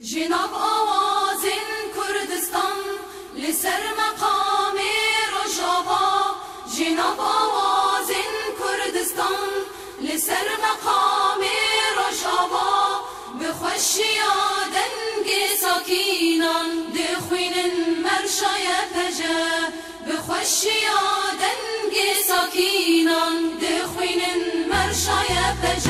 Ji nav awazên Kurdistan li ser meqamê Rojava. Ji nav awazên Kurdistan li ser meqamê Rojava. Bi xweşiya dengê sakînan dixwînin merşa YPJ. Bi xweşiya dengê sakînan dixwînin merşa YPJ.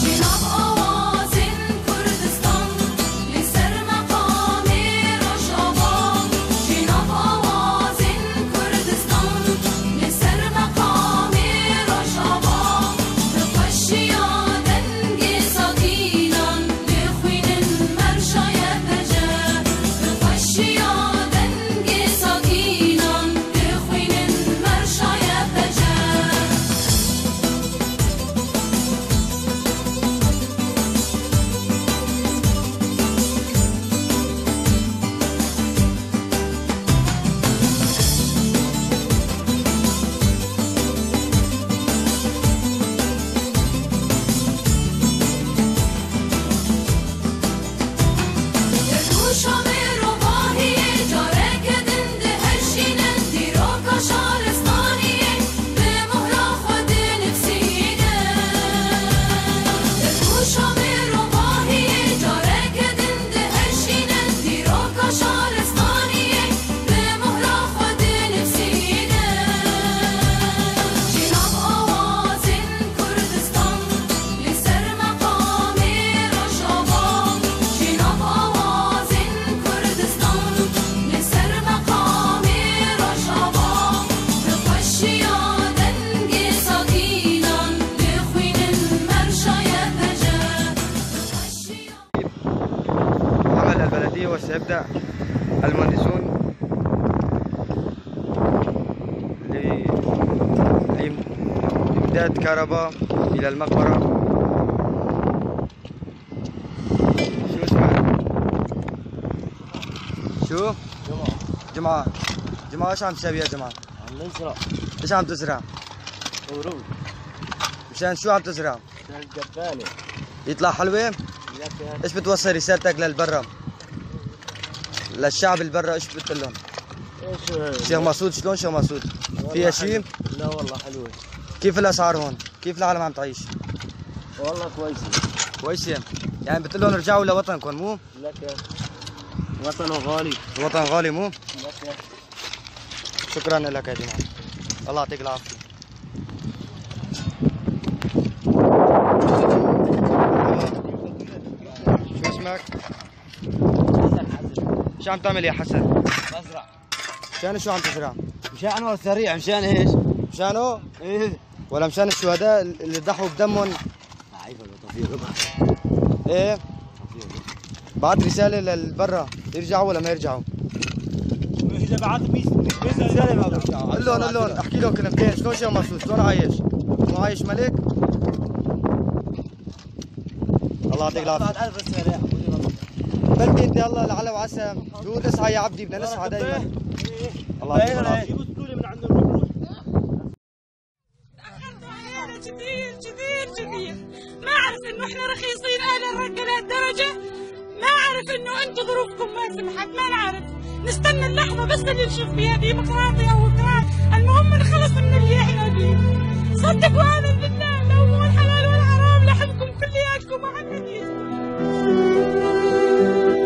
Ji nav awazên Kurdistan li ser meqamê Rojava. Ji nav awazên Kurdistan li ser meqamê Rojava. Bi xweşiya dengê sakînan dixwînin merşa YPJ. Bi xweşiya dengê sakînan dixwînin merşa YPJ. Derdûşa mirovahiyê careke din dihejînin dîroka şaristaniyê bi mohra xwe dinivîsînin. Derdûşa mirovahiyê careke din dihejînin dîroka şaristaniyê bi mohra xwe dinivîsînin. Ji nav awazên Kurdistan li ser meqamê Rojava. Ji nav awazên Kurdistan li ser meqamê Rojava. Bi xweşiya dengê sakînan dixwînin merşa YPJ. Bi xweşiya عمل البلدية وسيبدأ المهندسون لإمداد كهرباء إلى المقبرة. شو اسمك؟ شو؟ جمعة. جمعة ايش عم تسوي يا جمعة؟ عم نزرع. ايش عم تزرع؟ ورود. مشان شو عم تزرع؟ مشان الجبانة. يطلع حلوة؟ لك ايش بتوصل رسالتك للبرة؟ للشعب البرة ايش بتقول لهم؟ ايش؟ شيخ مسعود شلون شيخ مسعود؟ فيها شيء؟ لا والله حلوة. كيف الاسعار هون؟ كيف العالم عم تعيش؟ والله كويسة. كويسة، يعني بتقول لهم ارجعوا لوطنكم مو؟ لك وطنه غالي. الوطن غالي مو؟ لك. شكرا لك يا جماعة. الله يعطيك العافية. شو اسمك؟ حسن. حسن. شو عم تعمل يا حسن؟ بزرع. مشان شو عم تزرع؟ مشان انور سريع. مشان ايش؟ مشانه؟ ايه. ولا مشان الشهداء اللي ضحوا بدمهم؟ عيب التوفيق. ايه؟ بعت رسالة للبرا يرجعوا ولا ما يرجعوا؟ إذا بعت رسالة ما برجعوا. قول لهم قول لهم احكي لهم كلمتين، شلون شيخ مسعود؟ شلون عايش؟ مو عايش ملك؟ الله يعطيك العافية. بعد 1000 رسالة. بلكي انت الله لعل وعسى تقول اسعى يا عبدي، بدنا نسعى دائما. الله يعطيك العافية. تأخرتوا علينا كثير كثير كثير، ما أعرف إنه إحنا رخيصين أهل الرقة لهالدرجة، ما أعرف إنه أنتم ظروفكم ما سمحت، ما نعرف، نستنى اللحظة بس اللي نشوف فيها ديمقراطية أو أوكران، المهم نخلص من اللي إحنا فيه. صدقوا آمن بالله لو مو الحلال والحرام لحمكم كلياتكم ما حد يسمع. Thank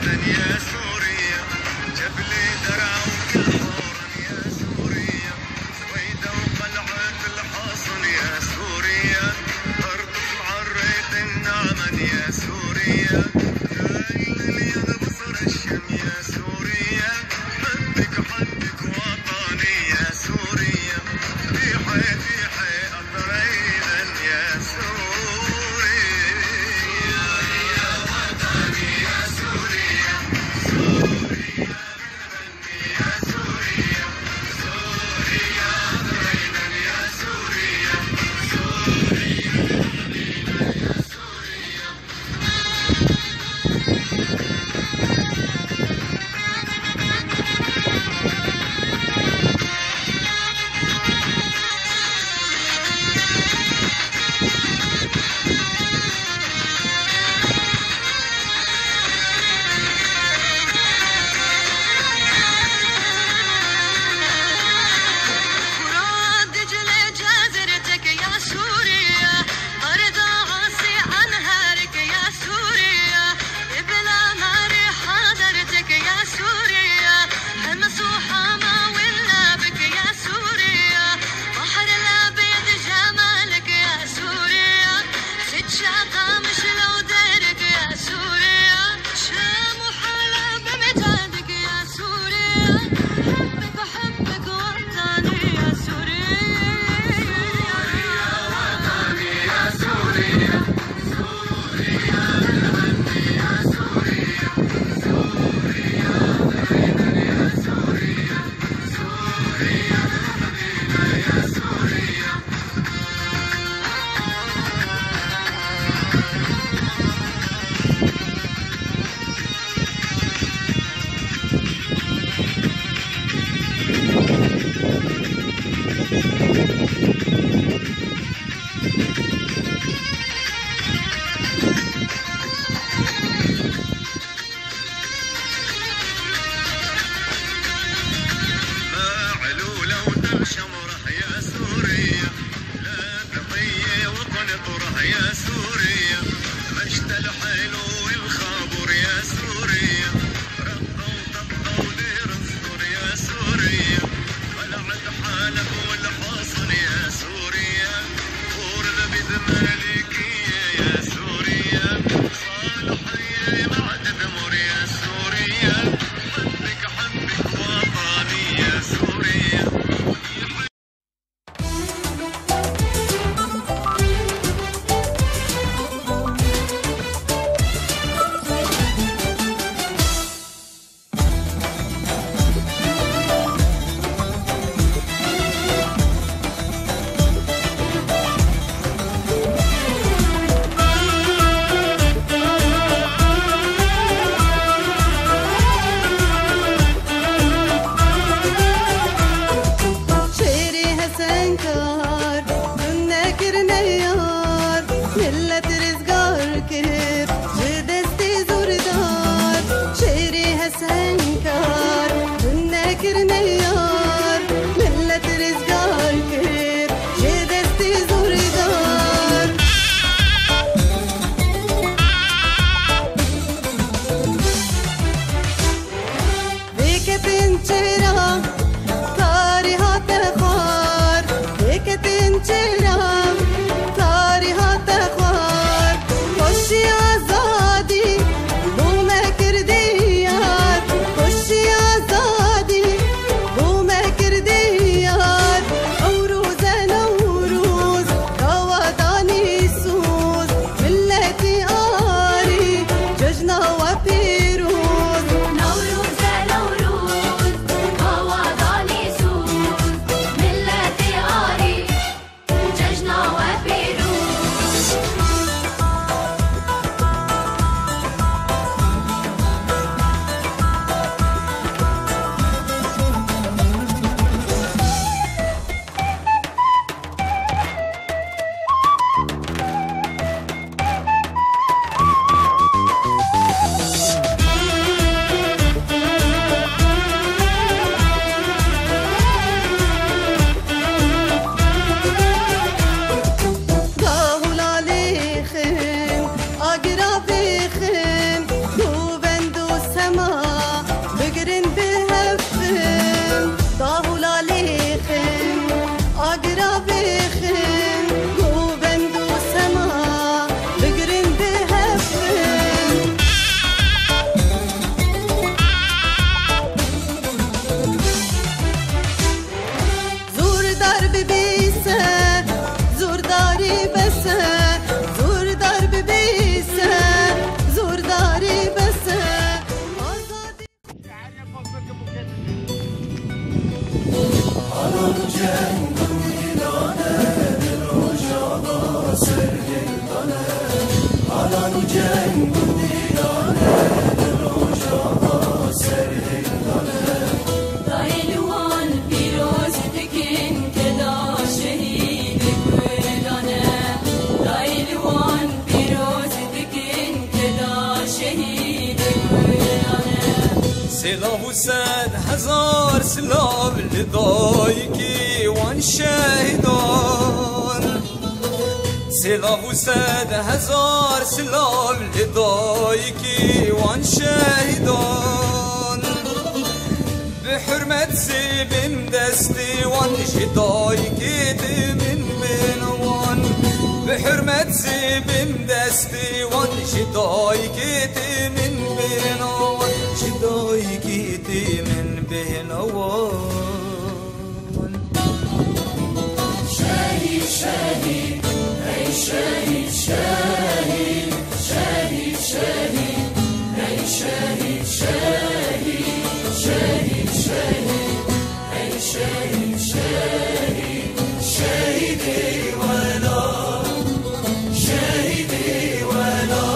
كردستان يا سوريا، جبلي درعا وكل حورا يا سوريا، سويدا وقلعة الحصن يا سوريا، أرض معرة النعمن يا سوريا، يا بصر الشام يا سوريا، حبك حبك وطني يا سوريا، ريحة ريحة قطرينا يا سوريا. يا وطني يا سوريا، سلاف وساد هزار سلاف لضايقي وان شاهدان سلاف وساد هزار سلاف لضايقي وان شاهدان بحرمة سيبم دستي وان جدايكي من بنوان بحرمة سيبم دستي وان جدايكي من بنوان جدايكي من بنوان. شهيد شهيد أي شهيد شهيد شهيد شهيد أي شهيد شهيد شهيد شهيد أي شهيد شهيد شهيدي ولا شهيدي ولا.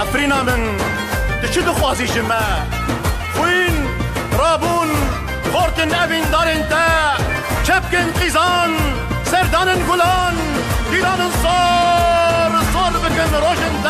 عفرينا من تشد خوازي جما خوين رابون خورتن أبين دارن تا شبكن قيزان سردان گلان دیلان صار صار بكن روشن.